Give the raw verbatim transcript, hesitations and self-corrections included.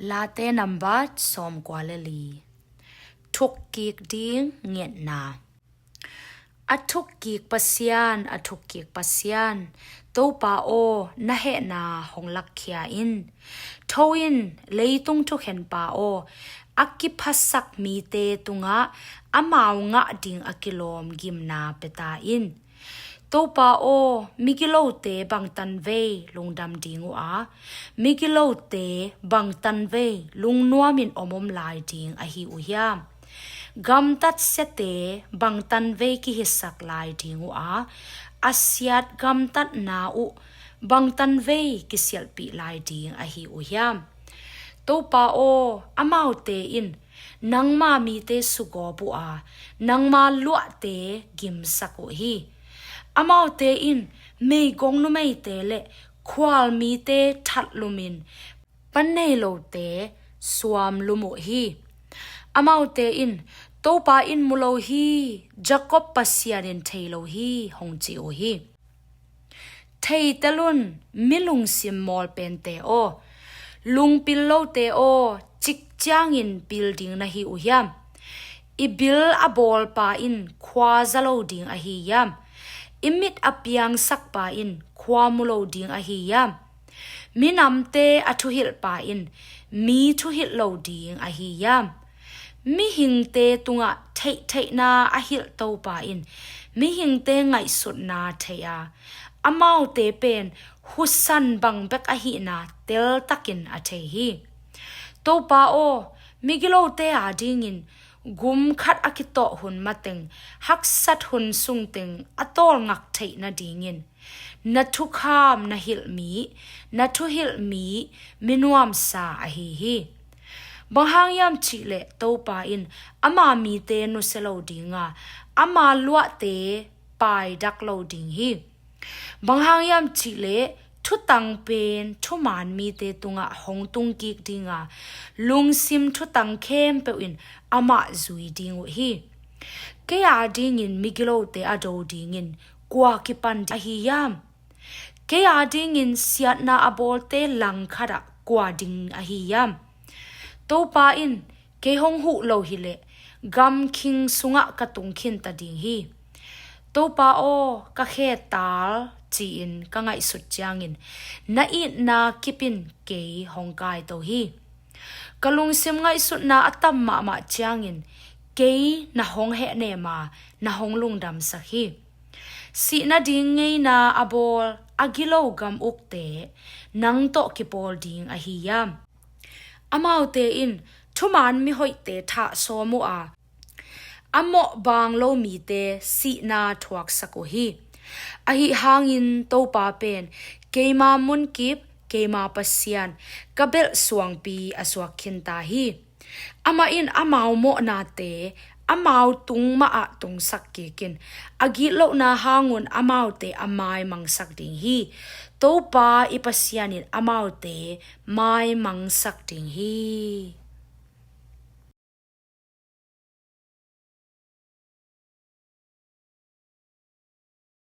Late nambat sawmkua le li. Thukkik ding ngetna. A thukkik Pasian, a thukkik Pasian, Topa aw, na hehna hong lakkhia in. Tho in, leitung thukhenpa aw, a kiphasak mite tungah amau ngah ding a kilawm gimna pia ta in. Topa aw, migilote bangtan vei lungdam ding uh a, migilote bangtan vei lungnuamin om om lai ding ahi uh hiam? Gamtat siate bangtan vei kihisak lai ding uh a, a siat gamtatna uh bangtan vei kisialhpih lai ding ahi uh hiam? Topa aw, amaute in nangma mite sugawp uh a, nangma luahte gimsak uh hi. Amaute in meigong numeite le khual mite thatlumin, pa nei lote suamlum uh hi. Amaute in, Topa in mu lo hi, Jacob Pasian in thei lo hi, hong ci uh hi. Theitel un, mi lungsim mawlpente aw, lungpil lote aw, cik ciangin pil ding na hi uh hiam? I bil a bawlpa in khua za lo ding ahi hiam? I mit a piangsakpa in khua mu lo ding ahi hiam? Minamte a thuhilhpa in mi thuhilh lo ding ahi hiam? Mihingte tungah theihtheihna a hilh Topa in mihingte ngaihsutna thei a, amaute pen husan bang bek ahihna teltakin a thei hi. Topa aw, migilote adingin gum khat a kitawh hun mateng, haksat hun sungteng a tawlngak theih nadingin na thukham na hilh mi, na thuhilh mi, mi nuamsa ahi hi. Bang hang hiam cihleh Topa in ama mite nusia lo ding a, ama luahte paidak lo ding hi. Bang hang hiam cihleh thutang pen thuman mite tungah hong tungkik ding a, lungsim thutang khempeuh in amah zui ding uh hi. Kei adingin migilote a do dingin kua kipan ding ahi hiam? Kei adingin siatna a bawlte langkhatah kua ding ahi hiam? Topa in, kei hong huh lo hileh gamkhing sungah ka tung khinta ding hi. Topa aw, ka khe tal, ci-in ka ngaihsut ciangin na itna kip in kei hong kaito hi. Ka lungsim ngaihsutna a tam mahmah ciangin kei na hong hehnem a, na hong lungdamsak hi. Sih nading ngeina a bawl a gilo gam ukte nang tawh kipawl ding ahi hiam? Amaute in thuman mihoihte thah sawm uh a, a mawhbaang lo mite sihna thuaksak uh hi. Ahi hangin Topa pen keima munkip, keima Pasian, ka belh suangpi a suak khinta hi. Amah in amau mawhnate amau tung mahah tungsak kikin, a gitlohna hangun amaute a maimangsak ding hi. Topa i Pasian in amaute maimangsak ding hi.